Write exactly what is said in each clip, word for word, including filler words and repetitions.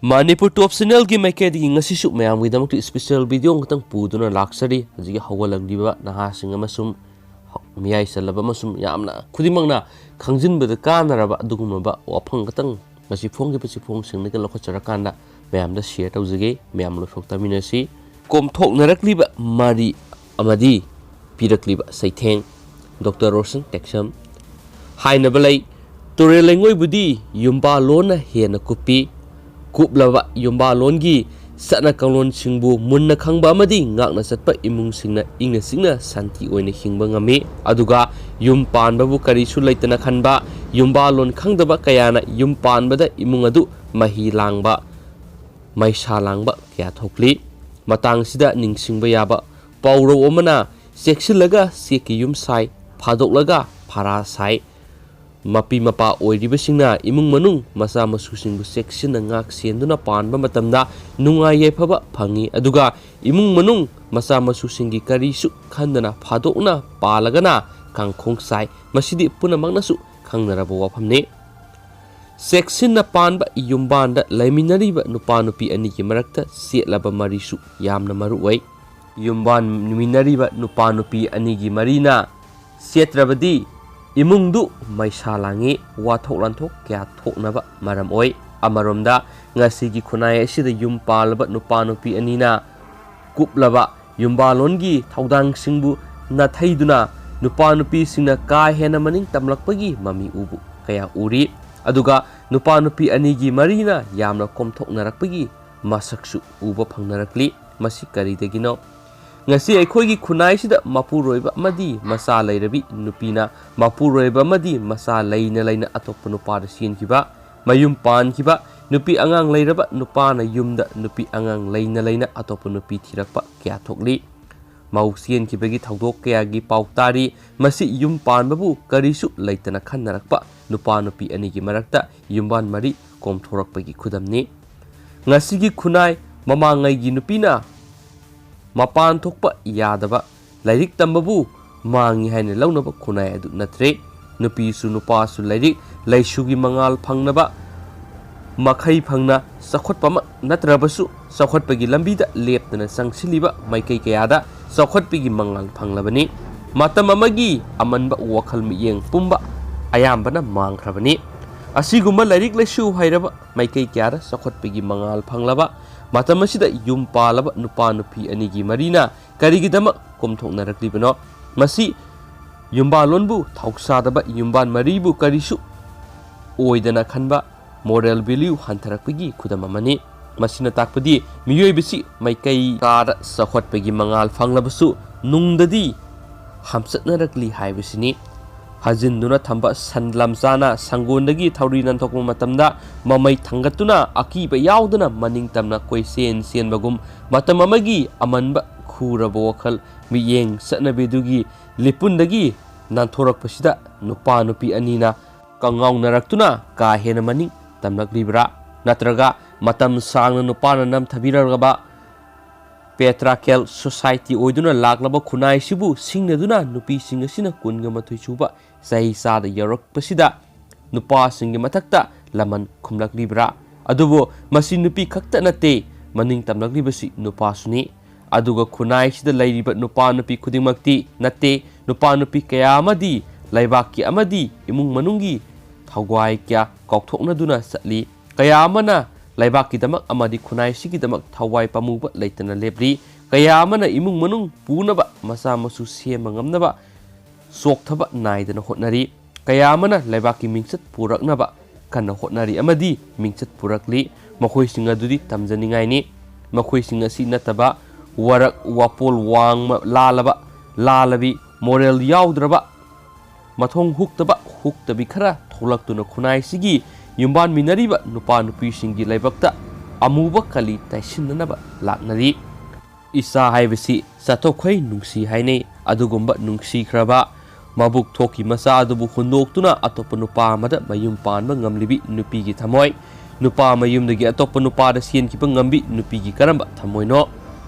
ꯃꯅꯤꯄꯨꯔ ꯇꯣꯞ ꯆꯦꯅꯦꯜꯒꯤ ꯃꯥꯏꯀꯩꯗꯒꯤ ꯉꯁꯤꯁꯨ ꯃꯌꯥꯝꯒꯤꯗꯃꯛꯇ special video ꯑꯃꯈꯛꯇꯪ ꯄꯨꯗꯨꯅ ꯂꯥꯛꯆꯔꯤ꯫ ꯍꯧꯖꯤꯛꯀꯤ ꯍꯧꯒꯠꯂꯛꯂꯤꯕ ꯅꯍꯥꯁꯤꯡ ꯑꯃꯁꯨꯡ ꯃꯤꯌꯥꯏ ꯆꯜꯂꯕ ꯑꯃꯁꯨꯡ ꯌꯥꯝꯅ ꯈꯨꯗꯤꯡꯃꯛꯅ ꯈꯪꯖꯤꯟꯕꯗ ꯀꯥꯟꯅꯔꯕ ꯑꯗꯨꯒꯨꯝꯂꯕ ꯋꯥꯐꯝ ꯈꯛꯇꯪ ꯉꯁꯤ ꯐꯣꯡꯈꯤꯕ ꯆꯦꯐꯣꯡꯁꯤꯡꯗꯒꯤ ꯂꯧꯈꯠꯆꯔꯀꯥꯟꯗ ꯃꯌꯥꯝꯗ ꯁꯤꯌꯔ ꯇꯧꯖꯒꯦ꯫ ꯃꯌꯥꯝ ꯂꯣꯏꯊꯣꯛ ꯇꯥꯃꯤꯟꯅꯁꯤ꯫ ꯀꯣꯝꯊꯣꯛꯅꯔꯛꯂꯤꯕ ꯃꯔꯤ ꯑꯃꯗꯤ ꯄꯤꯔꯛꯂꯤꯕ ꯆꯩꯊꯦꯡ꯫ ꯗꯣꯛꯇꯔ ꯔꯣꯁꯟ ꯇꯦꯛꯁꯝ꯫ ꯍꯥꯏꯅꯕ ꯂꯩ, ꯇꯨꯔꯦꯜ ꯂꯩꯉꯣꯏꯕꯨꯗꯤ ꯌꯨꯝꯕꯥꯂꯣꯟꯅ ꯍꯦꯟꯅ ꯀꯨꯞꯄꯤ꯫ ꯀꯨꯞꯂꯕ ꯌꯨꯝꯕꯥꯂꯣꯟꯒꯤ ꯆꯠꯅ ꯀꯥꯡꯂꯣꯟꯁꯤꯡꯕꯨ ꯃꯨꯟꯅ ꯈꯪꯕ ꯑꯃꯗꯤ ꯉꯥꯛꯅ ꯆꯠꯄ ꯏꯃꯨꯡꯁꯤꯡꯅ ꯏꯪꯅ ꯆꯤꯛꯅ ꯁꯥꯟꯇꯤ ꯑꯣꯏꯅ ꯍꯤꯡꯕ ꯉꯝꯃꯤ꯫ ꯑꯗꯨꯒ ꯌꯨꯝ ꯄꯥꯟꯕꯕꯨ ꯀꯔꯤꯁꯨ ꯂꯩꯇꯅ ꯈꯟꯕ ꯌꯨꯝꯕꯥꯂꯣꯟ ꯈꯪꯗꯕ ꯀꯌꯥꯅ ꯌꯨꯝ ꯄꯥꯟꯕꯗ ꯏꯃꯨꯡ ꯑꯗꯨ ꯃꯍꯤ ꯂꯥꯡꯕ, ꯃꯩꯁꯥ ꯂꯥꯡꯕ ꯀꯌꯥ ꯊꯣꯛꯂꯤ꯫ ꯃꯇꯥꯡꯁꯤꯗ ꯅꯤꯡꯁꯤꯡꯕ ꯌꯥꯕ ꯄꯥꯎꯔꯧ ꯑꯃꯅ, "ꯆꯦꯛꯁꯤꯜꯂꯒ ꯆꯦꯛꯀꯤ ꯌꯨꯝ ꯁꯥꯏ, ꯐꯥꯗꯣꯛꯂꯒ ꯐꯔꯥ ꯁꯥꯏ"꯫ ꯃꯄꯤ ꯃꯄꯥ ꯑꯣꯏꯔꯤꯕꯁꯤꯡꯅ ꯏꯃꯨꯡ ꯃꯅꯨꯡ ꯃꯆꯥ ꯃꯁꯨꯁꯤꯡꯕꯨ ꯆꯦꯛꯁꯤꯟꯅ ꯉꯥꯛ ꯁꯦꯟꯗꯨꯅ ꯄꯥꯟꯕ ꯃꯇꯝꯗ ꯅꯨꯡꯉꯥꯏ ꯌꯥꯏꯐꯕ ꯐꯪꯏ꯫ ꯑꯗꯨꯒ ꯏꯃꯨꯡ ꯃꯅꯨꯡ ꯃꯆꯥ ꯃꯁꯨꯁꯤꯡꯒꯤ ꯀꯔꯤꯁꯨ ꯈꯟꯗꯅ ꯐꯥꯗꯣꯛꯅ ꯄꯥꯜꯂꯒꯅ ꯀꯥꯡꯈꯣꯡ ꯆꯥꯏ꯫ ꯃꯁꯤꯗꯤ ꯄꯨꯝꯅꯃꯛꯅꯁꯨ ꯈꯪꯅꯔꯕ ꯋꯥꯐꯝꯅꯤ꯫ ꯆꯦꯛꯁꯤꯟꯅ ꯄꯥꯟꯕ ꯌꯨꯝꯕꯥꯟꯗ ꯂꯩꯃꯤꯟꯅꯔꯤꯕ ꯅꯨꯄꯥ ꯅꯨꯄꯤ ꯑꯅꯤꯒꯤ ꯃꯔꯛꯇ ꯆꯦꯠꯂꯕ ꯃꯔꯤꯁꯨ ꯌꯥꯝꯅ ꯃꯔꯨ ꯑꯣꯏ꯫ ꯌꯨꯝꯕꯥꯟꯃꯤꯟꯅꯔꯤꯕ ꯅꯨꯄꯥ ꯅꯨꯄꯤ ꯑꯅꯤꯒꯤ ꯃꯔꯤꯅ ꯆꯦꯠꯇ꯭ꯔꯕꯗꯤ ꯏꯃꯨꯡꯗꯨ ꯃꯩꯁꯥ ꯂꯥꯡꯉꯤ, ꯋꯥꯊꯣꯛ ꯂꯥꯟꯊꯣꯛ ꯀꯌꯥ ꯊꯣꯛꯅꯕ ꯃꯔꯝ ꯑꯣꯏ꯫ ꯑꯃꯔꯣꯝꯗ ꯉꯁꯤꯒꯤ ꯈꯨꯟꯅꯥꯏ ꯑꯁꯤꯗ ꯌꯨꯝ ꯄꯥꯜꯂꯕ ꯅꯨꯄꯥ ꯅꯨꯄꯤ ꯑꯅꯤꯅ ꯀꯨꯞꯂꯕ ꯌꯨꯝꯕꯥꯂꯣꯟꯒꯤ ꯊꯧꯗꯥꯡꯁꯤꯡꯕꯨ ꯅꯥꯊꯩꯗꯨꯅ ꯅꯨꯄꯥ ꯅꯨꯄꯤꯁꯤꯡꯅ ꯀꯥ ꯍꯦꯟꯅ ꯃꯅꯤꯡ ꯇꯝꯂꯛꯄꯒꯤ ꯃꯃꯤ ꯎꯕ ꯀꯌꯥ ꯎꯔꯤ꯫ ꯑꯗꯨꯒ ꯅꯨꯄꯥ ꯅꯨꯄꯤ ꯑꯅꯤꯒꯤ ꯃꯔꯤꯅ ꯌꯥꯝꯅ ꯀꯣꯝꯊꯣꯛꯅꯔꯛꯄꯒꯤ ꯃꯁꯛꯁꯨ ꯎꯕ ꯐꯪꯅꯔꯛꯂꯤ꯫ ꯃꯁꯤ ꯀꯔꯤꯗꯒꯤꯅꯣ? ꯉꯁꯤ ꯑꯩꯈꯣꯏꯒꯤ ꯈꯨꯟꯅꯥꯏꯁꯤꯗ ꯃꯄꯨꯔꯣꯏꯕ ꯑꯃꯗꯤ ꯃꯆꯥ ꯂꯩꯔꯕꯤ ꯅꯨꯄꯤꯅ ꯃꯄꯨꯔꯣꯏꯕ ꯑꯃꯗꯤ ꯃꯆꯥ ꯂꯩꯅ ꯂꯩꯅ ꯑꯇꯣꯞꯄ ꯅꯨꯄꯥꯗ ꯆꯦꯟꯈꯤꯕ, ꯃꯌꯨꯝ ꯄꯥꯟꯈꯤꯕ, ꯅꯨꯄꯤ ꯑꯉꯥꯡ ꯂꯩꯔꯕ ꯅꯨꯄꯥꯅ ꯌꯨꯝꯗ ꯅꯨꯄꯤ ꯑꯉꯥꯡ ꯂꯩꯅ ꯂꯩꯅ ꯑꯇꯣꯞꯄ ꯅꯨꯄꯤ ꯊꯤꯔꯛꯄ ꯀꯌꯥ ꯊꯣꯛꯂꯤ꯫ ꯃꯧ ꯆꯦꯟꯈꯤꯕꯒꯤ ꯊꯧꯗꯣꯛ ꯀꯌꯥꯒꯤ ꯄꯥꯎ ꯇꯥꯔꯤ꯫ ꯃꯁꯤ ꯌꯨꯝ ꯄꯥꯟꯕꯕꯨ ꯀꯔꯤꯁꯨ ꯂꯩꯇꯅ ꯈꯟꯅꯔꯛꯄ ꯅꯨꯄꯥ ꯅꯨꯄꯤ ꯑꯅꯤꯒꯤ ꯃꯔꯛꯇ ꯌꯨꯝꯕꯥꯟ ꯃꯔꯤ ꯀꯣꯝꯊꯣꯔꯛꯄꯒꯤ ꯈꯨꯗꯝꯅꯤ꯫ ꯉꯁꯤꯒꯤ ꯈꯨꯟꯅꯥꯏ ꯃꯃꯥꯡꯉꯩꯒꯤ ꯅꯨꯄꯤꯅ ꯃꯄꯥꯟ ꯊꯣꯛꯄ ꯌꯥꯗꯕ, ꯂꯥꯏꯔꯤꯛ ꯇꯝꯕꯕꯨ ꯃꯥꯡꯉꯤ ꯍꯥꯏꯅ ꯂꯧꯅꯕ ꯈꯨꯟꯅꯥꯏ ꯑꯗꯨ ꯅꯠꯇ꯭ꯔꯦ꯫ ꯅꯨꯄꯤꯁꯨ ꯅꯨꯄꯥꯁꯨ ꯂꯥꯏꯔꯤꯛ ꯂꯥꯏꯁꯨꯒꯤ ꯃꯉꯥꯜ ꯐꯪꯅꯕ ꯃꯈꯩ ꯐꯪꯅ ꯆꯥꯎꯈꯠꯄꯃꯛ ꯅꯠꯇ꯭ꯔꯕꯁꯨ, ꯆꯥꯎꯈꯠꯄꯒꯤ ꯂꯝꯕꯤꯗ ꯂꯦꯞꯇꯅ ꯆꯪꯁꯤꯜꯂꯤꯕ ꯃꯥꯏꯀꯩ ꯀꯌꯥꯗ ꯆꯥꯎꯈꯠꯄꯒꯤ ꯃꯉꯥꯜ ꯐꯪꯂꯕꯅꯤ꯫ ꯃꯇꯝ ꯑꯃꯒꯤ ꯑꯃꯟꯕ ꯋꯥꯈꯜ ꯃꯤꯠꯌꯦꯡ ꯄꯨꯝꯕ ꯑꯌꯥꯝꯕꯅ ꯃꯥꯡꯈ꯭ꯔꯕꯅꯤ꯫ ꯑꯁꯤꯒꯨꯝꯕ ꯂꯥꯏꯔꯤꯛ ꯂꯥꯏꯁꯨ ꯍꯩꯔꯕ ꯃꯥꯏꯀꯩ ꯀꯌꯥꯗ ꯆꯥꯎꯈꯠꯄꯒꯤ ꯃꯉꯥꯜ ꯐꯪꯂꯕ ꯃꯇꯝ ꯑꯁꯤꯗ ꯌꯨꯝ ꯄꯥꯜꯂꯕ ꯅꯨꯄꯥ ꯅꯨꯄꯤ ꯑꯅꯤꯒꯤ ꯃꯔꯤꯅ ꯀꯔꯤꯒꯤꯗꯃꯛ ꯀꯣꯝꯊꯣꯛꯅꯔꯛꯂꯤꯕꯅꯣ? ꯃꯁꯤ ꯌꯨꯝꯕꯥꯜꯂꯣꯟꯕꯨ ꯊꯧꯁꯥꯗꯕ, ꯌꯨꯝꯕꯥꯟ ꯃꯔꯤꯕꯨ ꯀꯔꯤꯁꯨ ꯑꯣꯏꯗꯅ ꯈꯟꯕ, moral value ꯍꯟꯊꯔꯛꯄꯒꯤ ꯈꯨꯗꯝ ꯑꯃꯅꯤ꯫ ꯃꯁꯤꯅ ꯇꯥꯛꯄꯗꯤ ꯃꯤꯑꯣꯏꯕꯁꯤ ꯃꯥꯏꯀꯩ ꯀꯌꯥꯗ ꯆꯥꯎꯈꯠꯄꯒꯤ ꯃꯉꯥꯜ ꯐꯪꯂꯕꯁꯨ ꯅꯨꯡꯗꯗꯤ ꯍꯥꯝꯆꯠꯅꯔꯛꯂꯤ ꯍꯥꯏꯕꯁꯤꯅꯤ꯫ ꯍꯥꯖꯤꯟꯗꯨꯅ ꯊꯝꯕ ꯁꯟ ꯂꯝꯆꯥꯅ ꯁꯪꯒꯣꯟꯗꯒꯤ ꯊꯧꯔꯤ ꯅꯥꯟꯊꯣꯛꯄ ꯃꯇꯝꯗ ꯃꯃꯩ ꯊꯥꯡꯒꯠꯇꯨꯅ ꯑꯀꯤꯕ ꯌꯥꯎꯗꯅ ꯃꯅꯤꯡ ꯇꯝꯅ ꯀꯣꯏꯆꯦꯟ ꯆꯦꯟꯕꯒꯨꯝ, ꯃꯇꯝ ꯑꯃꯒꯤ ꯑꯃꯟꯕ ꯈꯨꯔꯕ ꯋꯥꯈꯜ ꯃꯤꯠꯌꯦꯡ ꯆꯠꯅꯕꯤꯗꯨꯒꯤ ꯂꯤꯄꯨꯟꯗꯒꯤ ꯅꯥꯟꯊꯣꯔꯛꯄꯁꯤꯗ ꯅꯨꯄꯥ ꯅꯨꯄꯤ ꯑꯅꯤꯅ ꯀꯉꯥꯎꯅꯔꯛꯇꯨꯅ ꯀꯥ ꯍꯦꯟꯅ ꯃꯅꯤꯡ ꯇꯝꯂꯛꯂꯤꯕ꯭ꯔꯥ? ꯅꯠꯇ꯭ꯔꯒ ꯃꯇꯝ ꯁꯥꯡꯅ ꯅꯨꯄꯥꯅ ꯅꯝꯊꯕꯤꯔꯛꯂꯕ patriarchal society ꯑꯣꯏꯗꯨꯅ ꯂꯥꯛꯂꯕ ꯈꯨꯟꯅꯥꯏꯁꯤꯕꯨ ꯁꯤꯡꯅꯗꯨꯅ ꯅꯨꯄꯤꯁꯤꯡ ꯑꯁꯤꯅ ꯀꯨꯟꯒ ꯃꯥꯊꯣꯏ ꯁꯨꯕ ꯆꯍꯤ ꯆꯥꯗ ꯌꯧꯔꯛꯄꯁꯤꯗ ꯅꯨꯄꯥꯁꯤꯡꯒꯤ ꯃꯊꯛꯇ ꯂꯃꯟ ꯈꯨꯝꯂꯛꯂꯤꯕ꯭ꯔꯥ? ꯑꯗꯨꯕꯨ ꯃꯁꯤ ꯅꯨꯄꯤ ꯈꯛꯇ ꯅꯠꯇꯦ, ꯃꯅꯤꯡ ꯇꯝꯂꯛꯂꯤꯕꯁꯤ ꯅꯨꯄꯥꯁꯨꯅꯤ꯫ ꯑꯗꯨꯒ ꯈꯨꯟꯅꯥꯏꯁꯤꯗ ꯂꯩꯔꯤꯕ ꯅꯨꯄꯥ ꯅꯨꯄꯤ ꯈꯨꯗꯤꯡꯃꯛꯇꯤ ꯅꯠꯇꯦ, ꯅꯨꯄꯥ ꯅꯨꯄꯤ ꯀꯌꯥ ꯑꯃꯗꯤ ꯂꯩꯕꯥꯛꯀꯤ ꯑꯃꯗꯤ ꯏꯃꯨꯡ ꯃꯅꯨꯡꯒꯤ ꯊꯧꯒꯥꯏ ꯀꯌꯥ ꯀꯥꯎꯊꯣꯛꯅꯗꯨꯅ ꯆꯠꯂꯤ꯫ ꯀꯌꯥ ꯑꯃꯅ ꯂꯩꯕꯥꯛꯀꯤꯗꯃꯛ ꯑꯃꯗꯤ ꯈꯨꯟꯅꯥꯏꯁꯤꯒꯤꯗꯃꯛ ꯊꯋꯥꯏ ꯄꯥꯝꯃꯨꯕ ꯂꯩꯇꯅ ꯂꯦꯞꯂꯤ꯫ ꯀꯌꯥ ꯑꯃꯅ ꯏꯃꯨꯡ ꯃꯅꯨꯡ ꯄꯨꯅꯕ, ꯃꯆꯥ ꯃꯁꯨ ꯁꯦꯝꯕ ꯉꯝꯅꯕ ꯆꯣꯛꯊꯕ ꯅꯥꯏꯗꯅ ꯍꯣꯠꯅꯔꯤ꯫ ꯀꯌꯥ ꯑꯃꯅ ꯂꯩꯕꯥꯛꯀꯤ ꯃꯤꯡꯆꯠ ꯄꯨꯔꯛꯅꯕ ꯀꯟꯅ ꯍꯣꯠꯅꯔꯤ ꯑꯃꯗꯤ ꯃꯤꯡꯆꯠ ꯄꯨꯔꯛꯂꯤ꯫ ꯃꯈꯣꯏꯁꯤꯡ ꯑꯗꯨꯗꯤ ꯇꯝꯖꯅꯤꯡꯉꯥꯏꯅꯤ꯫ ꯃꯈꯣꯏꯁꯤꯡ ꯑꯁꯤ ꯅꯠꯇꯕ ꯋꯥꯔꯛ ꯋꯥꯄꯣꯜ ꯋꯥꯡꯃ ꯂꯥꯜꯂꯕ, ꯂꯥꯜꯂꯕꯤ, moral ꯌꯥꯎꯗ꯭ꯔꯕ, ꯃꯊꯣꯡ ꯍꯨꯛꯇꯕ, ꯍꯨꯛꯇꯕꯤ ꯈꯔ ꯊꯣꯛꯂꯛꯇꯨꯅ ꯈꯨꯟꯅꯥꯏꯁꯤꯒꯤ ꯌꯨꯝꯕꯥꯟꯃꯤꯟꯅꯔꯤꯕ ꯅꯨꯄꯥ ꯅꯨꯄꯤꯁꯤꯡꯒꯤ ꯂꯥꯏꯕꯛꯇ ꯑꯃꯨꯕ ꯀꯂꯤ ꯇꯩꯁꯤꯟꯅꯅꯕ ꯂꯥꯛꯅꯔꯤ꯫ ꯏꯆꯥ ꯍꯥꯏꯕꯁꯤ ꯆꯠꯊꯣꯛꯈꯩ ꯅꯨꯡꯁꯤ ꯍꯥꯏꯅꯩ꯫ ꯑꯗꯨꯒꯨꯝꯕ ꯅꯨꯡꯁꯤꯈ꯭ꯔꯕ, ꯃꯕꯨꯛ ꯊꯣꯛꯈꯤ ꯃꯆꯥ ꯑꯗꯨꯕꯨ ꯍꯨꯟꯗꯣꯛꯇꯨꯅ ꯑꯇꯣꯞꯄ ꯅꯨꯄꯥ ꯑꯃꯗ ꯃꯌꯨꯝ ꯄꯥꯟꯕ ꯉꯝꯂꯤꯕꯤ ꯅꯨꯄꯤꯒꯤ ꯊꯃꯣꯏ, ꯅꯨꯄꯥ ꯃꯌꯨꯝꯗꯒꯤ ꯑꯇꯣꯞꯄ ꯅꯨꯄꯥꯗ ꯆꯦꯟꯈꯤꯕ ꯉꯝꯕꯤ ꯅꯨꯄꯤꯒꯤ ꯀꯔꯝꯕ ꯊꯃꯣꯏꯅꯣ?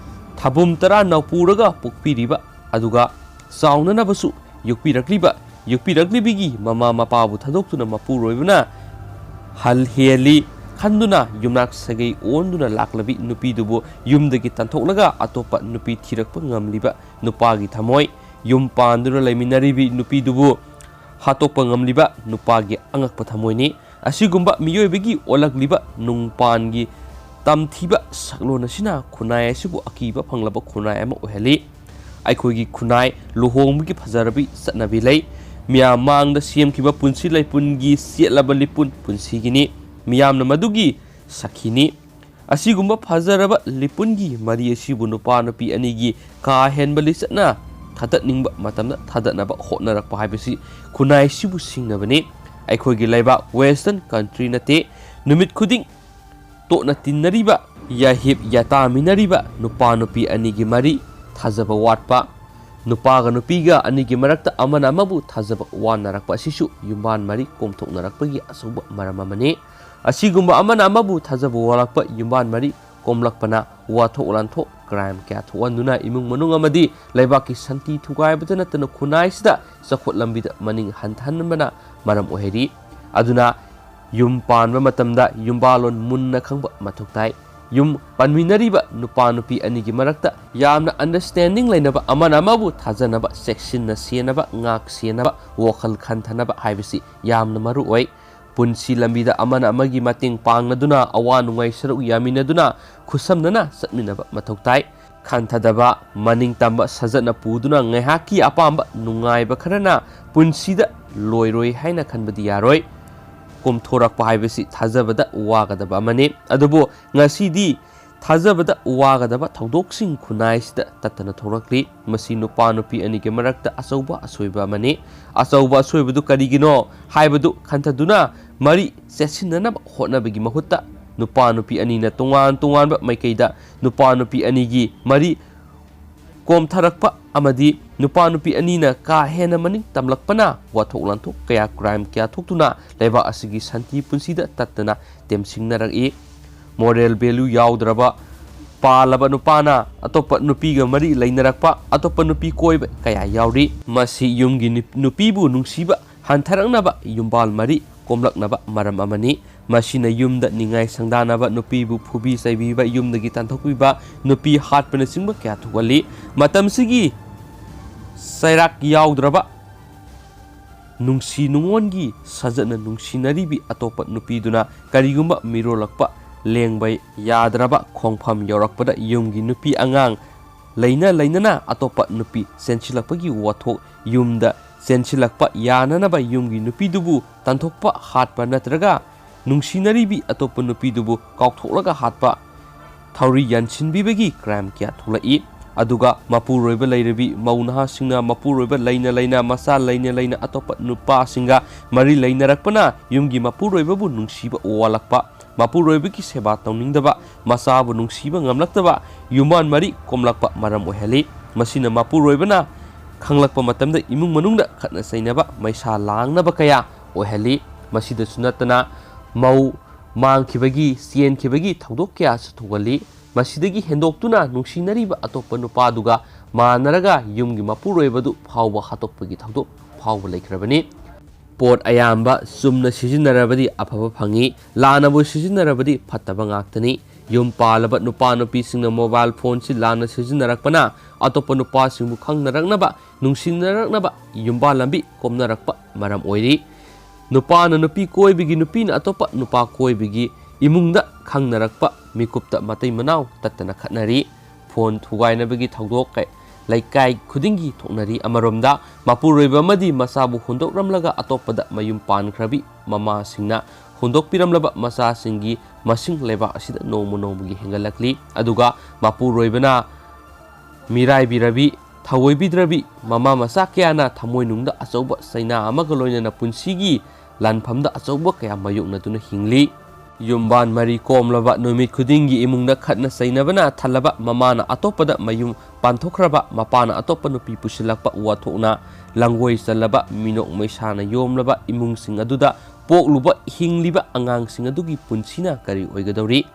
ꯊꯥꯕꯨꯝ ꯇꯔꯥ ꯅꯧꯄꯨꯔꯒ ꯄꯣꯛꯄꯤꯔꯤꯕ, ꯑꯗꯨꯒ ꯆꯥꯎꯅꯅꯕꯁꯨ ꯌꯣꯛꯄꯤꯔꯛꯂꯤꯕ, ꯌꯣꯛꯄꯤꯔꯛꯂꯤꯕꯤꯒꯤ ꯃꯃꯥ ꯃꯄꯥꯕꯨ ꯊꯥꯗꯣꯛꯇꯨꯅ ꯃꯄꯨꯔꯣꯏꯕꯅ ꯍꯜ ꯍꯦꯜꯂꯤ꯫ ꯈꯟꯗꯨꯅ ꯌꯨꯝꯅꯥꯛ ꯁꯥꯒꯩ ꯑꯣꯟꯗꯨꯅ ꯂꯥꯛꯂꯕꯤ ꯅꯨꯄꯤꯗꯨꯕꯨ ꯌꯨꯝꯗꯒꯤ ꯇꯥꯟꯊꯣꯛꯂꯒ ꯑꯇꯣꯞꯄ ꯅꯨꯄꯤ ꯊꯤꯔꯛꯄ ꯉꯝꯂꯤꯕ ꯅꯨꯄꯥꯒꯤ ꯊꯃꯣꯏ, ꯌꯨꯝ ꯄꯥꯟꯗꯨꯅ ꯂꯩꯃꯤꯟꯅꯔꯤꯕꯤ ꯅꯨꯄꯤꯗꯨꯕꯨ ꯍꯥꯠꯇꯣꯛꯄ ꯉꯝꯂꯤꯕ ꯅꯨꯄꯥꯒꯤ ꯑꯉꯛꯄ ꯊꯃꯣꯏꯅꯤ꯫ ꯑꯁꯤꯒꯨꯝꯕ ꯃꯤꯑꯣꯏꯕꯒꯤ ꯑꯣꯜꯂꯛꯂꯤꯕ ꯅꯨꯡꯄꯥꯟꯒꯤ ꯇꯝꯊꯤꯕ ꯁꯛꯂꯣꯟ ꯑꯁꯤꯅ ꯈꯨꯟꯅꯥꯏ ꯑꯁꯤꯕꯨ ꯑꯀꯤꯕ ꯐꯪꯂꯕ ꯈꯨꯟꯅꯥꯏ ꯑꯃ ꯑꯣꯏꯍꯜꯂꯤ꯫ ꯑꯩꯈꯣꯏꯒꯤ ꯈꯨꯟꯅꯥꯏ ꯂꯨꯍꯣꯡꯕꯒꯤ ꯐꯖꯔꯕꯤ ꯆꯠꯅꯕꯤ ꯂꯩ꯫ ꯃꯤꯌꯥꯝ ꯃꯥꯡꯗ ꯁꯦꯝꯈꯤꯕ ꯄꯨꯟꯁꯤ ꯂꯩꯄꯨꯟꯒꯤ ꯆꯦꯠꯂꯕ ꯂꯤꯄꯨꯟ ꯄꯨꯟꯁꯤꯒꯤꯅꯤ꯫ ꯃꯤꯌꯥꯝꯅ ꯃꯗꯨꯒꯤ ꯁꯥꯈꯤꯅꯤ꯫ ꯑꯁꯤꯒꯨꯝꯕ ꯐꯖꯔꯕ ꯂꯤꯄꯨꯟꯒꯤ ꯃꯔꯤ ꯑꯁꯤꯕꯨ ꯅꯨꯄꯥ ꯅꯨꯄꯤ ꯑꯅꯤꯒꯤ ꯀꯥ ꯍꯦꯟꯕ ꯂꯤꯆꯠꯅ ꯊꯥꯗꯠꯅꯤꯡꯕ ꯃꯇꯝꯗ ꯊꯥꯗꯠꯅꯕ ꯍꯣꯠꯅꯔꯛꯄ ꯍꯥꯏꯕꯁꯤ ꯈꯨꯟꯅꯥꯏꯁꯤꯕꯨ ꯁꯤꯡꯅꯕꯅꯤ꯫ ꯑꯩꯈꯣꯏꯒꯤ ꯂꯩꯕꯥꯛ Western country ꯅꯠꯇꯦ꯫ ꯅꯨꯃꯤꯠ ꯈꯨꯗꯤꯡ ꯇꯣꯠꯅ ꯇꯤꯟꯅꯔꯤꯕ, ꯌꯥꯍꯤꯞ ꯌꯥꯇꯥꯃꯤꯟꯅꯔꯤꯕ ꯅꯨꯄꯥ ꯅꯨꯄꯤ ꯑꯅꯤꯒꯤ ꯃꯔꯤ ꯊꯥꯖꯕ ꯋꯥꯠꯄ, ꯅꯨꯄꯥꯒ ꯅꯨꯄꯤꯒ ꯑꯅꯤꯒꯤ ꯃꯔꯛꯇ ꯑꯃꯅ ꯑꯃꯕꯨ ꯊꯥꯖꯕ ꯋꯥꯅꯔꯛꯄ ꯑꯁꯤꯁꯨ ꯌꯨꯝꯕꯥꯟ ꯃꯔꯤ ꯀꯣꯝꯊꯣꯛꯅꯔꯛꯄꯒꯤ ꯑꯆꯧꯕ ꯃꯔꯝ ꯑꯃꯅꯤ꯫ ꯑꯁꯤꯒꯨꯝꯕ ꯑꯃꯅ ꯑꯃꯕꯨ ꯊꯥꯖꯕ ꯋꯥꯠꯂꯛꯄ, ꯌꯨꯝꯕꯥꯟ ꯃꯔꯤ ꯀꯣꯝꯂꯛꯄꯅ ꯋꯥꯊꯣꯛ ꯂꯥꯟꯊꯣꯛ, crime ꯀꯌꯥ ꯊꯣꯛꯍꯟꯗꯨꯅ ꯏꯃꯨꯡ ꯃꯅꯨꯡ ꯑꯃꯗꯤ ꯂꯩꯕꯥꯛꯀꯤ ꯁꯥꯟꯇꯤ ꯊꯨꯒꯥꯏꯕꯇ ꯅꯠꯇꯅ ꯈꯨꯟꯅꯥꯏꯁꯤꯗ ꯆꯥꯎꯈꯠ ꯂꯝꯕꯤꯗ ꯃꯅꯤꯡ ꯍꯟꯊꯍꯟꯕꯅ ꯃꯔꯝ ꯑꯣꯏꯍꯜꯂꯤ꯫ ꯑꯗꯨꯅ ꯌꯨꯝ ꯄꯥꯟꯕ ꯃꯇꯝꯗ ꯌꯨꯝꯕꯥꯂꯣꯟ ꯃꯨꯟꯅ ꯈꯪꯕ ꯃꯊꯧ ꯇꯥꯏ꯫ ꯌꯨꯝ ꯄꯥꯟꯃꯤꯟꯅꯔꯤꯕ ꯅꯨꯄꯥ ꯅꯨꯄꯤ ꯑꯅꯤꯒꯤ ꯃꯔꯛꯇ ꯌꯥꯝꯅ understanding ꯂꯩꯅꯕ, ꯑꯃꯅ ꯑꯃꯕꯨ ꯊꯥꯖꯅꯕ, ꯆꯦꯛꯁꯤꯟꯅ ꯁꯦꯟꯅꯕ, ꯉꯥꯛ ꯁꯦꯟꯅꯕ, ꯋꯥꯈꯜ ꯈꯟꯊꯅꯕ ꯍꯥꯏꯕꯁꯤ ꯌꯥꯝꯅ ꯃꯔꯨ ꯑꯣꯏ꯫ ꯄꯨꯟꯁꯤ ꯂꯝꯕꯤꯗ ꯑꯃꯅ ꯑꯃꯒꯤ ꯃꯇꯦꯡ ꯄꯥꯡꯅꯗꯨꯅ, ꯑꯋꯥ ꯅꯨꯡꯉꯥꯏ ꯁꯔꯨꯛ ꯌꯥꯃꯤꯟꯅꯗꯨꯅ, ꯈꯨꯠꯁꯝꯅꯅ ꯆꯠꯃꯤꯟꯅꯕ ꯃꯊꯧ ꯇꯥꯏ꯫ ꯈꯟꯊꯗꯕ, ꯃꯅꯤꯡ ꯇꯝꯕ ꯁꯥꯖꯠꯅ ꯄꯨꯗꯨꯅ ꯉꯥꯏꯍꯥꯛꯀꯤ ꯑꯄꯥꯝꯕ ꯅꯨꯡꯉꯥꯏꯕ ꯈꯔꯅ ꯄꯨꯟꯁꯤꯗ ꯂꯣꯏꯔꯣꯏ ꯍꯥꯏꯅ ꯈꯟꯕꯗꯤ ꯌꯥꯔꯣꯏ꯫ ꯀꯣꯝꯊꯣꯔꯛꯄ ꯍꯥꯏꯕꯁꯤ ꯊꯥꯖꯕꯗ ꯋꯥꯒꯗꯕ ꯑꯃꯅꯤ꯫ ꯑꯗꯨꯕꯨ ꯉꯁꯤꯗꯤ ꯊꯥꯖꯕꯗ ꯋꯥꯒꯗꯕ ꯊꯧꯗꯣꯛꯁꯤꯡ ꯈꯨꯟꯅꯥꯏꯁꯤꯗ ꯇꯠꯇꯅ ꯊꯣꯛꯂꯛꯂꯤ꯫ ꯃꯁꯤ ꯅꯨꯄꯥ ꯅꯨꯄꯤ ꯑꯅꯤꯒꯤ ꯃꯔꯛꯇ ꯑꯆꯧꯕ ꯑꯁꯣꯏꯕ ꯑꯃꯅꯤ꯫ ꯑꯆꯧꯕ ꯑꯁꯣꯏꯕꯗꯨ ꯀꯔꯤꯒꯤꯅꯣ ꯍꯥꯏꯕꯗꯨ ꯈꯟꯊꯗꯨꯅ ꯃꯔꯤ ꯆꯦꯠꯁꯤꯟꯅꯅꯕ ꯍꯣꯠꯅꯕꯒꯤ ꯃꯍꯨꯠꯇ, ꯅꯨꯄꯥ ꯅꯨꯄꯤ ꯑꯅꯤꯅ ꯇꯣꯉꯥꯟ ꯇꯣꯉꯥꯟꯕ ꯃꯥꯏꯀꯩꯗ ꯅꯨꯄꯥ ꯅꯨꯄꯤ ꯑꯅꯤꯒꯤ ꯃꯔꯤ ꯀꯣꯝꯊꯔꯛꯄ ꯑꯃꯗꯤ ꯅꯨꯄꯥ ꯅꯨꯄꯤ ꯑꯅꯤꯅ ꯀꯥ ꯍꯦꯟꯅ ꯃꯅꯤꯡ ꯇꯝꯂꯛꯄꯅ ꯋꯥꯊꯣꯛ ꯂꯥꯟꯊꯣꯛ ꯀꯌꯥ, crime ꯀꯌꯥ ꯊꯣꯛꯇꯨꯅ ꯂꯩꯕꯥꯛ ꯑꯁꯤꯒꯤ ꯁꯥꯟꯇꯤ ꯄꯨꯟꯁꯤꯗ ꯇꯠꯇꯅ ꯇꯦꯝꯁꯤꯡꯅꯔꯛꯏ꯫ Moral value ꯌꯥꯎꯗ꯭ꯔꯕ, ꯄꯥꯜꯂꯕ ꯅꯨꯄꯥꯅ ꯑꯇꯣꯞꯄ ꯅꯨꯄꯤꯒ ꯃꯔꯤ ꯂꯩꯅꯔꯛꯄ, ꯑꯇꯣꯞꯄ ꯅꯨꯄꯤ ꯀꯣꯏꯕ ꯀꯌꯥ ꯌꯥꯎꯔꯤ꯫ ꯃꯁꯤ ꯌꯨꯝꯒꯤ ꯅꯨꯞ-, ꯅꯨꯄꯤꯕꯨ ꯅꯨꯡꯁꯤꯕ ꯍꯟꯊꯔꯛꯅꯕ ꯌꯨꯝꯕꯥꯜ ꯃꯔꯤ ꯀꯣꯝꯂꯛꯅꯕ ꯃꯔꯝ ꯑꯃꯅꯤ꯫ ꯃꯁꯤꯅ ꯌꯨꯝꯗ ꯅꯤꯡꯉꯥꯏ ꯁꯪꯗꯥꯅꯕ, ꯅꯨꯄꯤꯕꯨ ꯐꯨꯕꯤ ꯆꯩꯕꯤꯕ, ꯌꯨꯝꯗꯒꯤ ꯇꯥꯟꯊꯣꯛꯄꯤꯕ, ꯅꯨꯄꯤ ꯍꯥꯠꯄꯅꯆꯤꯡꯕ ꯀꯌꯥ ꯊꯣꯛꯍꯜꯂꯤ꯫ ꯃꯇꯝꯁꯤꯒꯤ ꯆꯩꯔꯥꯛ ꯌꯥꯎꯗ꯭ꯔꯕ ꯅꯨꯡꯁꯤ ꯅꯨꯡꯉꯣꯟꯒꯤ ꯁꯥꯖꯠꯅ ꯅꯨꯡꯁꯤꯅꯔꯤꯕꯤ ꯑꯇꯣꯞꯄ ꯅꯨꯄꯤꯗꯨꯅ ꯀꯔꯤꯒꯨꯝꯕ ꯃꯤꯔꯣꯜꯂꯛꯄ ꯂꯦꯡꯕ ꯌꯥꯗ꯭ꯔꯕ ꯈꯣꯡꯐꯝ ꯌꯧꯔꯛꯄꯗ ꯌꯨꯝꯒꯤ ꯅꯨꯄꯤ ꯑꯉꯥꯡ ꯂꯩꯅ ꯂꯩꯅꯅ ꯑꯇꯣꯞꯄ ꯅꯨꯄꯤ ꯆꯦꯟꯁꯤꯜꯂꯛꯄꯒꯤ ꯋꯥꯊꯣꯛ ꯌꯨꯝꯗ ꯆꯦꯟꯁꯤꯜꯂꯛꯄ ꯌꯥꯅꯅꯕ ꯌꯨꯝꯒꯤ ꯅꯨꯄꯤꯗꯨꯕꯨ ꯇꯥꯟꯊꯣꯛꯄ, ꯍꯥꯠꯄ ꯅꯠꯇ꯭ꯔꯒ ꯅꯨꯡꯁꯤꯅꯔꯤꯕꯤ ꯑꯇꯣꯞꯄ ꯅꯨꯄꯤꯗꯨꯕꯨ ꯀꯥꯎꯊꯣꯛꯂꯒ ꯍꯥꯠꯄ ꯊꯧꯔꯤ ꯌꯥꯟꯁꯤꯟꯕꯤꯕꯒꯤ ꯀ꯭ꯔꯥꯏꯝ ꯀꯌꯥ ꯊꯣꯛꯂꯛꯏ꯫ ꯑꯗꯨꯒ ꯃꯄꯨꯔꯣꯏꯕ ꯂꯩꯔꯕꯤ ꯃꯧ ꯅꯍꯥꯁꯤꯡꯅ ꯃꯄꯨꯔꯣꯏꯕ ꯂꯩꯅ ꯂꯩꯅ, ꯃꯆꯥ ꯂꯩꯅ ꯂꯩꯅ ꯑꯇꯣꯞꯄ ꯅꯨꯄꯥꯁꯤꯡꯒ ꯃꯔꯤ ꯂꯩꯅꯔꯛꯄꯅ ꯌꯨꯝꯒꯤ ꯃꯄꯨꯔꯣꯏꯕꯕꯨ ꯅꯨꯡꯁꯤꯕ ꯋꯥꯠꯂꯛꯄ, ꯃꯄꯨꯔꯣꯏꯕꯒꯤ ꯁꯦꯕꯥ ꯇꯧꯅꯤꯡꯗꯕ, ꯃꯆꯥꯕꯨ ꯅꯨꯡꯁꯤꯕ ꯉꯝꯂꯛꯇꯕ, ꯌꯨꯝꯕꯥꯟ ꯃꯔꯤ ꯀꯣꯝꯂꯛꯄ ꯃꯔꯝ ꯑꯣꯏꯍꯜꯂꯤ꯫ ꯃꯁꯤꯅ ꯃꯄꯨꯔꯣꯏꯕꯅ ꯈꯪꯂꯛꯄ ꯃꯇꯝꯗ ꯏꯃꯨꯡ ꯃꯅꯨꯡꯗ ꯈꯠꯅ ꯆꯩꯅꯕ, ꯃꯩꯁꯥ ꯂꯥꯡꯅꯕ ꯀꯌꯥ ꯑꯣꯏꯍꯜꯂꯤ꯫ ꯃꯁꯤꯗꯁꯨ ꯅꯠꯇꯅ ꯃꯧ ꯃꯥꯡꯈꯤꯕꯒꯤ, ꯆꯦꯟꯈꯤꯕꯒꯤ ꯊꯧꯗꯣꯛ ꯀꯌꯥꯁꯨ ꯊꯣꯛꯍꯜꯂꯤ꯫ ꯃꯁꯤꯗꯒꯤ ꯍꯦꯟꯗꯣꯛꯇꯨꯅ ꯅꯨꯡꯁꯤꯅꯔꯤꯕ ꯑꯇꯣꯞꯄ ꯅꯨꯄꯥꯗꯨꯒ ꯃꯥꯟꯅꯔꯒ ꯌꯨꯝꯒꯤ ꯃꯄꯨꯔꯣꯏꯕꯗꯨ ꯐꯥꯎꯕ ꯍꯥꯠꯇꯣꯛꯄꯒꯤ ꯊꯧꯗꯣꯛ ꯐꯥꯎꯕ ꯂꯩꯈ꯭ꯔꯕꯅꯤ꯫ ꯄꯣꯠ ꯑꯌꯥꯝꯕ ꯆꯨꯝꯅ ꯁꯤꯖꯤꯟꯅꯔꯕꯗꯤ ꯑꯐꯕ ꯐꯪꯏ, ꯂꯥꯟꯅꯕꯨ ꯁꯤꯖꯤꯟꯅꯔꯕꯗꯤ ꯐꯠꯇꯕ ꯉꯥꯛꯇꯅꯤ꯫ ꯌꯨꯝ ꯄꯥꯜꯂꯕ ꯅꯨꯄꯥ ꯅꯨꯄꯤꯁꯤꯡꯅ ꯃꯣꯕꯥꯏꯜ ꯐꯣꯟꯁꯤ ꯂꯥꯟꯅ ꯁꯤꯖꯤꯟꯅꯔꯛꯄꯅ ꯑꯇꯣꯞꯄ ꯅꯨꯄꯥꯁꯤꯡꯕꯨ ꯈꯪꯅꯔꯛꯅꯕ, ꯅꯨꯡꯁꯤꯅꯔꯛꯅꯕ ꯌꯨꯝꯕꯥꯜ ꯂꯝꯕꯤ ꯀꯣꯝꯅꯔꯛꯄ ꯃꯔꯝ ꯑꯣꯏꯔꯤ꯫ ꯅꯨꯄꯥꯅ ꯅꯨꯄꯤ ꯀꯣꯏꯕꯒꯤ, ꯅꯨꯄꯤꯅ ꯑꯇꯣꯞꯄ ꯅꯨꯄꯥ ꯀꯣꯏꯕꯒꯤ ꯏꯃꯨꯡꯗ ꯈꯪꯅꯔꯛꯄ ꯃꯤꯀꯨꯞꯇ ꯃꯇꯩ ꯃꯅꯥꯎ ꯇꯠꯇꯅ ꯈꯠꯅꯔꯤ꯫ ꯐꯣꯟ ꯊꯨꯒꯥꯏꯅꯕꯒꯤ ꯊꯧꯗꯣꯛ ꯀ-, ꯂꯩꯀꯥꯏ ꯈꯨꯗꯤꯡꯒꯤ ꯊꯣꯛꯅꯔꯤ꯫ ꯑꯃꯔꯣꯝꯗ, ꯃꯄꯨꯔꯣꯏꯕ ꯑꯃꯗꯤ ꯃꯆꯥꯕꯨ ꯍꯨꯟꯗꯣꯛꯂꯝꯂꯒ ꯑꯇꯣꯞꯄꯗ ꯃꯌꯨꯝ ꯄꯥꯟꯈ꯭ꯔꯕꯤ ꯃꯃꯥꯁꯤꯡꯅ ꯍꯨꯟꯗꯣꯛꯄꯤꯔꯝꯂꯕ ꯃꯆꯥꯁꯤꯡꯒꯤ ꯃꯁꯤꯡ ꯂꯩꯕꯥꯛ ꯑꯁꯤꯗ ꯅꯣꯡꯃ ꯅꯣꯡꯃꯒꯤ ꯍꯦꯟꯒꯠꯂꯛꯂꯤ꯫ ꯑꯗꯨꯒ ꯃꯄꯨꯔꯣꯏꯕꯅ ꯃꯤꯔꯥꯏꯕꯤꯔꯕꯤ, ꯊꯑꯣꯏꯕꯤꯗ꯭ꯔꯕꯤ ꯃꯃꯥ ꯃꯆꯥ ꯀꯌꯥꯅ ꯊꯃꯣꯏꯅꯨꯡꯗ ꯑꯆꯧꯕ ꯆꯩꯅꯥ ꯑꯃꯒ ꯂꯣꯏꯅꯅ ꯄꯨꯟꯁꯤꯒꯤ ꯂꯥꯟꯐꯝꯗ ꯑꯆꯧꯕ ꯀꯌꯥ ꯃꯥꯌꯣꯛꯅꯗꯨꯅ ꯍꯤꯡꯂꯤ꯫ ꯌꯨꯝꯕꯥꯟ ꯃꯔꯤ ꯀꯣꯝꯂꯕ, ꯅꯨꯃꯤꯠ ꯈꯨꯗꯤꯡꯒꯤ ꯏꯃꯨꯡꯗ ꯈꯠꯅ ꯆꯩꯅꯕꯅ ꯊꯜꯂꯕ, ꯃꯃꯥꯅ ꯑꯇꯣꯞꯄꯗ ꯃꯌꯨꯝ ꯄꯥꯟꯊꯣꯛꯈ꯭ꯔꯕ, ꯃꯄꯥꯅ ꯑꯇꯣꯞꯄ ꯅꯨꯄꯤ ꯄꯨꯁꯤꯜꯂꯛꯄ ꯋꯥꯊꯣꯛꯅ ꯂꯪꯒꯣꯏ ꯆꯜꯂꯕ, ꯃꯤꯅꯣꯛ ꯃꯩꯁꯥꯅ ꯌꯣꯝꯂꯕ ꯏꯃꯨꯡꯁꯤꯡ ꯑꯗꯨꯗ ꯄꯣꯛꯂꯨꯕ, ꯍꯤꯡꯂꯤꯕ ꯑꯉꯥꯡꯁꯤꯡ ꯑꯗꯨꯒꯤ ꯄꯨꯟꯁꯤꯅ ꯀꯔꯤ ꯑꯣꯏꯒꯗꯧꯔꯤ?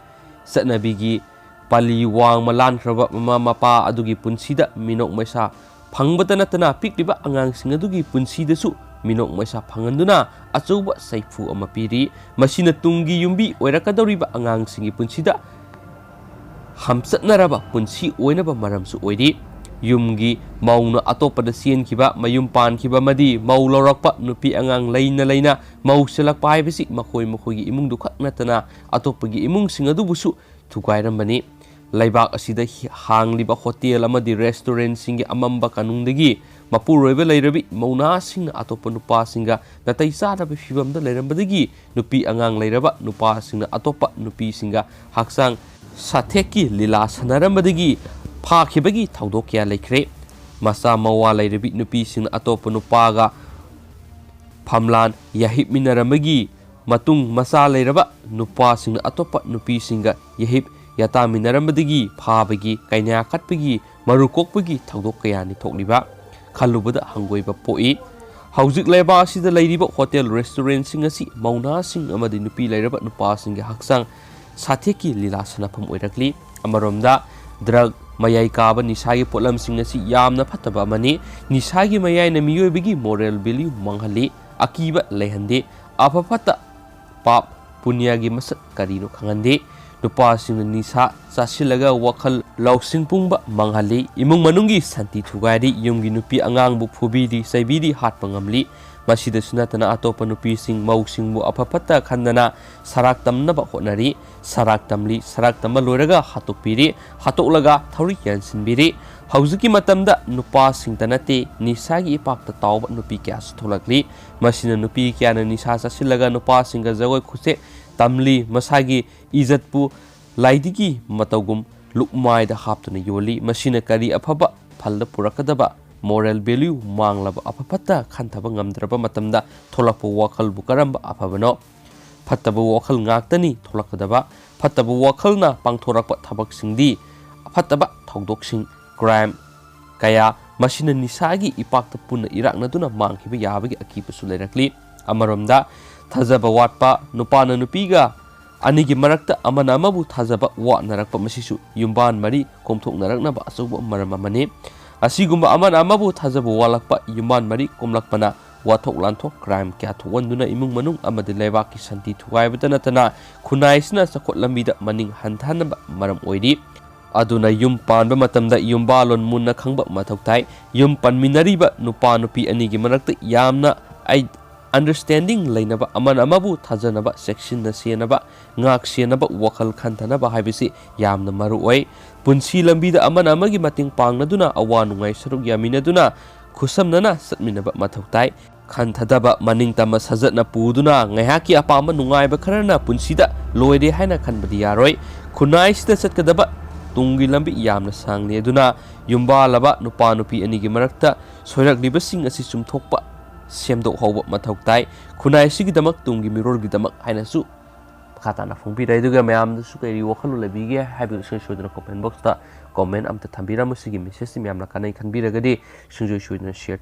ꯆꯠꯅꯕꯤꯒꯤ ꯄꯥꯂꯤ ꯋꯥꯡꯃ ꯂꯥꯟꯈ꯭ꯔꯕ ꯃꯃꯥ ꯃꯄꯥ ꯑꯗꯨꯒꯤ ꯄꯨꯟꯁꯤꯗ ꯃꯤꯅꯣꯛ ꯃꯩꯁꯥ ꯐꯪꯕꯇ ꯅꯠꯇꯅ ꯄꯤꯛꯂꯤꯕ ꯑꯉꯥꯡꯁꯤꯡ ꯑꯗꯨꯒꯤ ꯄꯨꯟꯁꯤꯗꯁꯨ ꯃꯤꯅꯣꯛ ꯃꯩꯁꯥ ꯐꯪꯍꯟꯗꯨꯅ ꯑꯆꯧꯕ ꯁꯩꯐꯨ ꯑꯃ ꯄꯤꯔꯤ꯫ ꯃꯁꯤꯅ ꯇꯨꯡꯒꯤ ꯌꯨꯝꯕꯤ ꯑꯣꯏꯔꯛꯀꯗꯧꯔꯤꯕ ꯑꯉꯥꯡꯁꯤꯡꯒꯤ ꯄꯨꯟꯁꯤꯗ ꯍꯝꯆꯠꯅꯔꯕ ꯄꯨꯟꯁꯤ ꯑꯣꯏꯅꯕ ꯃꯔꯝꯁꯨ ꯑꯣꯏꯔꯤ꯫ ꯌꯨꯝꯒꯤ ꯃꯧꯅ ꯑꯇꯣꯞꯄꯗ ꯆꯦꯟꯈꯤꯕ, ꯃꯌꯨꯝ ꯄꯥꯟꯈꯤꯕ ꯑꯃꯗꯤ ꯃꯧ ꯂꯧꯔꯛꯄ ꯅꯨꯄꯤ ꯑꯉꯥꯡ ꯂꯩꯅ ꯂꯩꯅ ꯃꯧ ꯆꯦꯜꯂꯛꯄ ꯍꯥꯏꯕꯁꯤ ꯃꯈꯣꯏ ꯃꯈꯣꯏꯒꯤ ꯏꯃꯨꯡꯗꯨ ꯈꯛ ꯅꯠꯇꯅ ꯑꯇꯣꯞꯄꯒꯤ ꯏꯃꯨꯡꯁꯤꯡ ꯑꯗꯨꯕꯨꯁꯨ ꯊꯨꯒꯥꯏꯔꯝꯕꯅꯤ꯫ ꯂꯩꯕꯥꯛ ꯑꯁꯤꯗ ꯍꯤ-, ꯍꯥꯡꯂꯤꯕ ꯍꯣꯇꯦꯜ ꯑꯃꯗꯤ ꯔꯦꯁꯇꯨꯔꯦꯟꯁꯤꯡꯒꯤ ꯑꯃꯝꯕ ꯀꯥꯅꯨꯡꯗꯒꯤ ꯃꯄꯨꯔꯣꯏꯕ ꯂꯩꯔꯕꯤ ꯃꯧ ꯅꯍꯥꯁꯤꯡꯅ ꯑꯇꯣꯞꯄ ꯅꯨꯄꯥꯁꯤꯡꯒ ꯅꯥꯇꯩ ꯆꯥꯗꯕ ꯐꯤꯕꯝꯗ ꯂꯩꯔꯝꯕꯗꯒꯤ ꯅꯨꯄꯤ ꯑꯉꯥꯡ ꯂꯩꯔꯕ ꯅꯨꯄꯥꯁꯤꯡꯅ ꯑꯇꯣꯞꯄ ꯅꯨꯄꯤꯁꯤꯡꯒ ꯍꯛꯆꯥꯡ ꯁꯥꯊꯦꯛꯀꯤ ꯂꯤꯂꯥ ꯁꯥꯟꯅꯔꯝꯕꯗꯒꯤ ꯐꯥꯈꯤꯕꯒꯤ ꯊꯧꯗꯣꯛ ꯀꯌꯥ ꯂꯩꯈ꯭ꯔꯦ꯫ ꯃꯆꯥ ꯃꯋꯥ ꯂꯩꯔꯕꯤ ꯅꯨꯄꯤꯁꯤꯡꯅ ꯑꯇꯣꯞꯄ ꯅꯨꯄꯥꯒ ꯐꯝꯂꯥꯟ ꯌꯥꯍꯤꯞꯃꯤꯟꯅꯔꯝꯕꯒꯤ ꯃꯇꯨꯡ ꯃꯆꯥ ꯂꯩꯔꯕ ꯅꯨꯄꯥꯁꯤꯡꯅ ꯑꯇꯣꯞꯄ ꯅꯨꯄꯤꯁꯤꯡꯒ ꯌꯥꯍꯤꯞ ꯌꯥꯇꯥꯃꯤꯟꯅꯔꯝꯕꯗꯒꯤ ꯐꯥꯕꯒꯤ, ꯀꯩꯅꯥ ꯀꯠꯄꯒꯤ, ꯃꯔꯨ ꯀꯣꯛꯄꯒꯤ ꯊꯧꯗꯣꯛ ꯀꯌꯥꯅꯤ ꯊꯣꯛꯂꯤꯕ꯫ ꯈꯜꯂꯨꯕꯗ ꯍꯪꯒꯣꯏꯕ ꯄꯣꯛꯏ꯫ ꯍꯧꯖꯤꯛ ꯂꯩꯕꯥꯛ ꯑꯁꯤꯗ ꯂꯩꯔꯤꯕ ꯍꯣꯇꯦꯜ ꯔꯦꯁꯇꯨꯔꯦꯟꯁꯤꯡ ꯑꯁꯤ ꯃꯧ ꯅꯍꯥꯁꯤꯡ ꯑꯃꯗꯤ ꯅꯨꯄꯤ ꯂꯩꯔꯕ ꯅꯨꯄꯥꯁꯤꯡꯒꯤ ꯍꯛꯆꯥꯡ ꯁꯥꯊꯦꯛꯀꯤ ꯂꯤꯂꯥ ꯁꯥꯟꯅꯐꯝ ꯑꯣꯏꯔꯛꯂꯤ꯫ ꯑꯃꯔꯣꯝꯗ ꯗ꯭ꯔꯒ, ꯃꯌꯥꯏ ꯀꯥꯕ ꯅꯤꯁꯥꯒꯤ ꯄꯣꯠꯂꯝꯁꯤꯡ ꯑꯁꯤ ꯌꯥꯝꯅ ꯐꯠꯇꯕ ꯑꯃꯅꯤ꯫ ꯅꯤꯁꯥꯒꯤ ꯃꯌꯥꯏꯅ ꯃꯤꯑꯣꯏꯕꯒꯤ ꯃꯣꯔꯦꯜ ꯚꯦꯂ꯭ꯌꯨ ꯃꯥꯡꯍꯜꯂꯤ, ꯑꯀꯤꯕ ꯂꯩꯍꯟꯗꯦ꯫ ꯑꯐ ꯐꯠꯇ, ꯄꯥꯞ, ꯄꯨꯅ꯭ꯌꯒꯤ ꯃꯁꯛ ꯀꯔꯤꯅꯣ ꯈꯪꯍꯟꯗꯦ꯫ ꯅꯨꯄꯥꯁꯤꯡꯅ ꯅꯤꯁꯥ ꯆꯥꯁꯤꯜꯂꯒ ꯋꯥꯈꯜ ꯂꯧꯁꯤꯡ ꯄꯨꯡꯕ ꯃꯥꯡꯍꯜꯂꯤ꯫ ꯏꯃꯨꯡ ꯃꯅꯨꯡꯒꯤ ꯁꯥꯟꯇꯤ ꯊꯨꯒꯥꯏꯔꯤ꯫ ꯌꯨꯝꯒꯤ ꯅꯨꯄꯤ ꯑꯉꯥꯡꯕꯨ ꯐꯨꯕꯤꯔꯤ, ꯆꯩꯕꯤꯔꯤ, ꯍꯥꯠꯄ ꯉꯝꯂꯤ꯫ ꯃꯁꯤꯗꯁꯨ ꯅꯠꯇꯅ ꯑꯇꯣꯞꯄ ꯅꯨꯄꯤꯁꯤꯡ, ꯃꯧꯁꯤꯡꯕꯨ ꯑꯐ ꯐꯠꯇ ꯈꯟꯗꯅ ꯁꯔꯥꯛ ꯇꯝꯅꯕ ꯍꯣꯠꯅꯔꯤ꯫ ꯁꯔꯥꯛ ꯇꯝꯂꯤ, ꯁꯔꯥꯛ ꯇꯝꯕ ꯂꯣꯏꯔꯒ ꯍꯥꯠꯇꯣꯛꯄꯤꯔꯤ, ꯍꯥꯠꯇꯣꯛꯂꯒ ꯊꯧꯔꯤ ꯌꯥꯟꯁꯤꯟꯕꯤꯔꯤ꯫ ꯍꯧꯖꯤꯛꯀꯤ ꯃꯇꯝꯗ ꯅꯨꯄꯥꯁꯤꯡꯇ ꯅꯠꯇꯦ, ꯅꯤꯁꯥꯒꯤ ꯏꯄꯥꯛꯇ ꯇꯥꯎꯕ ꯅꯨꯄꯤ ꯀꯌꯥꯁꯨ ꯊꯣꯛꯂꯛꯂꯤ꯫ ꯃꯁꯤꯅ ꯅꯨꯄꯤ ꯀꯌꯥꯅ ꯅꯤꯁꯥ ꯆꯥꯁꯤꯜꯂꯒ ꯅꯨꯄꯥꯁꯤꯡꯒ ꯖꯒꯣꯏ ꯈꯨꯠꯁꯦ ꯇꯝꯂꯤ, ꯃꯁꯥꯒꯤ ꯏꯖꯠꯄꯨ ꯂꯥꯏꯗꯤꯒꯤ ꯃꯇꯧꯒꯨꯝ ꯂꯨꯛꯃꯥꯏꯗ ꯍꯥꯞꯇꯨꯅ ꯌꯣꯜꯂꯤ꯫ ꯃꯁꯤꯅ ꯀꯔꯤ ꯑꯐꯕ ꯐꯜꯗ ꯄꯨꯔꯛꯀꯗꯕ? ꯃꯣꯔꯦꯜ ꯚꯦꯂ꯭ꯌꯨ ꯃꯥꯡꯂꯕ, ꯑꯐ ꯐꯠꯇ ꯈꯟꯊꯕ ꯉꯝꯗ꯭ꯔꯕ ꯃꯇꯝꯗ ꯊꯣꯛꯂꯛꯄ ꯋꯥꯈꯜꯕꯨ ꯀꯔꯝꯕ ꯑꯐꯕꯅꯣ? ꯐꯠꯇꯕ ꯋꯥꯈꯜ ꯉꯥꯛꯇꯅꯤ ꯊꯣꯛꯂꯛꯀꯗꯕ꯫ ꯐꯠꯇꯕ ꯋꯥꯈꯜꯅ ꯄꯥꯡꯊꯣꯔꯛꯄ ꯊꯕꯛꯁꯤꯡꯗꯤ ꯐꯠꯇꯕ ꯊꯧꯗꯣꯛꯁꯤꯡ, ꯀ꯭ꯔꯥꯏꯝ ꯀꯌꯥ, ꯃꯁꯤꯅ ꯅꯤꯁꯥꯒꯤ ꯏꯄꯥꯛꯇ ꯄꯨꯟꯅ ꯏꯔꯥꯛꯅꯗꯨꯅ ꯃꯥꯡꯈꯤꯕ ꯌꯥꯕꯒꯤ ꯑꯀꯤꯕꯁꯨ ꯂꯩꯔꯛꯂꯤ꯫ ꯑꯃꯔꯣꯝꯗ, ꯊꯥꯖꯕ ꯋꯥꯠꯄ, ꯅꯨꯄꯥꯅ ꯅꯨꯄꯤꯒ ꯑꯅꯤꯒꯤ ꯃꯔꯛꯇ ꯑꯃꯅ ꯑꯃꯕꯨ ꯊꯥꯖꯕ ꯋꯥꯠꯅꯔꯛꯄ, ꯃꯁꯤꯁꯨ ꯌꯨꯝꯕꯥꯟ ꯃꯔꯤ ꯀꯣꯝꯊꯣꯛꯅꯔꯛꯅꯕ ꯑꯆꯧꯕ ꯃꯔꯝ ꯑꯃꯅꯤ꯫ ꯑꯁꯤꯒꯨꯝꯕ ꯑꯃꯅ ꯑꯃꯕꯨ ꯊꯥꯖꯕ ꯋꯥꯠꯂꯛꯄ, ꯌꯨꯝꯕꯥꯟ ꯃꯔꯤ ꯀꯣꯝꯂꯛꯄꯅ ꯋꯥꯊꯣꯛ ꯂꯥꯟꯊꯣꯛ, ꯀ꯭ꯔꯥꯏꯝ ꯀꯌꯥ ꯊꯣꯛꯍꯟꯗꯨꯅ ꯏꯃꯨꯡ ꯃꯅꯨꯡ ꯑꯃꯗꯤ ꯂꯩꯕꯥꯛꯀꯤ ꯁꯥꯟꯇꯤ ꯊꯨꯒꯥꯏꯕꯇ ꯅꯠꯇꯅ ꯈꯨꯟꯅꯥꯏꯁꯤꯅ ꯆꯥꯎꯈꯠ ꯂꯝꯕꯤꯗ ꯃꯅꯤꯡ ꯍꯟꯊꯍꯟꯅꯕ ꯃꯔꯝ ꯑꯣꯏꯔꯤ꯫ ꯑꯗꯨꯅ ꯌꯨꯝ ꯄꯥꯟꯕ ꯃꯇꯝꯗ ꯌꯨꯝꯕꯥꯂꯣꯟ ꯃꯨꯟꯅ ꯈꯪꯕ ꯃꯊꯧ ꯇꯥꯏ꯫ ꯌꯨꯝ ꯄꯥꯟꯃꯤꯟꯅꯔꯤꯕ ꯅꯨꯄꯥ ꯅꯨꯄꯤ ꯑꯅꯤꯒꯤ ꯃꯔꯛꯇ ꯌꯥꯝꯅ ꯑꯟꯗꯔꯁ꯭ꯇꯦꯟꯗꯤꯡ ꯂꯩꯅꯕ, ꯑꯃꯅ ꯑꯃꯕꯨ ꯊꯥꯖꯅꯕ, ꯆꯦꯛꯁꯤꯟꯅ ꯁꯦꯟꯅꯕ, ꯉꯥꯛ ꯁꯦꯟꯅꯕ, ꯋꯥꯈꯜ ꯈꯟꯊꯅꯕ ꯍꯥꯏꯕꯁꯤ ꯌꯥꯝꯅ ꯃꯔꯨ ꯑꯣꯏ꯫ ꯄꯨꯟꯁꯤ ꯂꯝꯕꯤꯗ ꯑꯃꯅ ꯑꯃꯒꯤ ꯃꯇꯦꯡ ꯄꯥꯡꯅꯗꯨꯅ, ꯑꯋꯥ ꯅꯨꯡꯉꯥꯏ ꯁꯔꯨꯛ ꯌꯥꯃꯤꯟꯅꯗꯨꯅ, ꯈꯨꯠꯁꯝꯅꯅ ꯆꯠꯃꯤꯟꯅꯕ ꯃꯊꯧ ꯇꯥꯏ꯫ ꯈꯟꯊꯗꯕ, ꯃꯅꯤꯡ ꯇꯝꯕ ꯁꯥꯖꯠꯅ ꯄꯨꯗꯨꯅ ꯉꯥꯏꯍꯥꯛꯀꯤ ꯑꯄꯥꯝꯕ ꯅꯨꯡꯉꯥꯏꯕ ꯈꯔꯅ ꯄꯨꯟꯁꯤꯗ ꯂꯣꯏꯔꯦ ꯍꯥꯏꯅ ꯈꯟꯕꯗꯤ ꯌꯥꯔꯣꯏ꯫ ꯈꯨꯟꯅꯥꯏꯁꯤꯗ ꯆꯠꯀꯗꯕ ꯇꯨꯡꯒꯤ ꯂꯝꯕꯤ ꯌꯥꯝꯅ ꯁꯥꯡꯂꯤ꯫ ꯑꯗꯨꯅ ꯌꯨꯝꯕꯥꯜꯂꯕ ꯅꯨꯄꯥ ꯅꯨꯄꯤ ꯑꯅꯤꯒꯤ ꯃꯔꯛꯇ ꯁꯣꯏꯔꯛꯂꯤꯕꯁꯤꯡ ꯑꯁꯤ ꯆꯨꯝꯊꯣꯛꯄ, ꯁꯦꯝꯗꯣꯛꯍꯧꯕ ꯃꯊꯧ ꯇꯥꯏ꯫ ꯈꯨꯟꯅꯥꯏꯁꯤꯒꯤꯗꯃꯛ, ꯇꯨꯡꯒꯤ ꯃꯤꯔꯣꯜꯒꯤꯗꯃꯛ ꯍꯥꯏꯅꯁꯨ ꯃꯈꯥ ꯇꯥꯅ ꯐꯣꯡꯕꯤꯔꯦ꯫ ꯑꯗꯨꯒ ꯃꯌꯥꯝꯗꯁꯨ ꯀꯔꯤ ꯋꯥꯈꯜꯂꯣꯟ ꯂꯩꯕꯤꯒꯦ ꯍꯥꯏꯕꯗꯨ ꯁꯨꯡꯁꯣꯏ ꯁꯣꯏꯗꯅ ꯀꯣꯃꯦꯟ ꯕꯣꯛꯁꯇ ꯀꯣꯃꯦꯟ ꯑꯝꯇ ꯊꯝꯕꯤꯔꯝꯃꯨ꯫ ꯁꯤꯒꯤ ꯃꯦꯁꯦꯖꯁꯤ ꯃꯌꯥꯝꯅ ꯀꯥꯟꯅꯩ ꯈꯟꯕꯤꯔꯒꯗꯤ ꯁꯨꯡꯁꯣꯏ ꯁꯣꯏꯗꯅ ꯁꯤꯌꯔ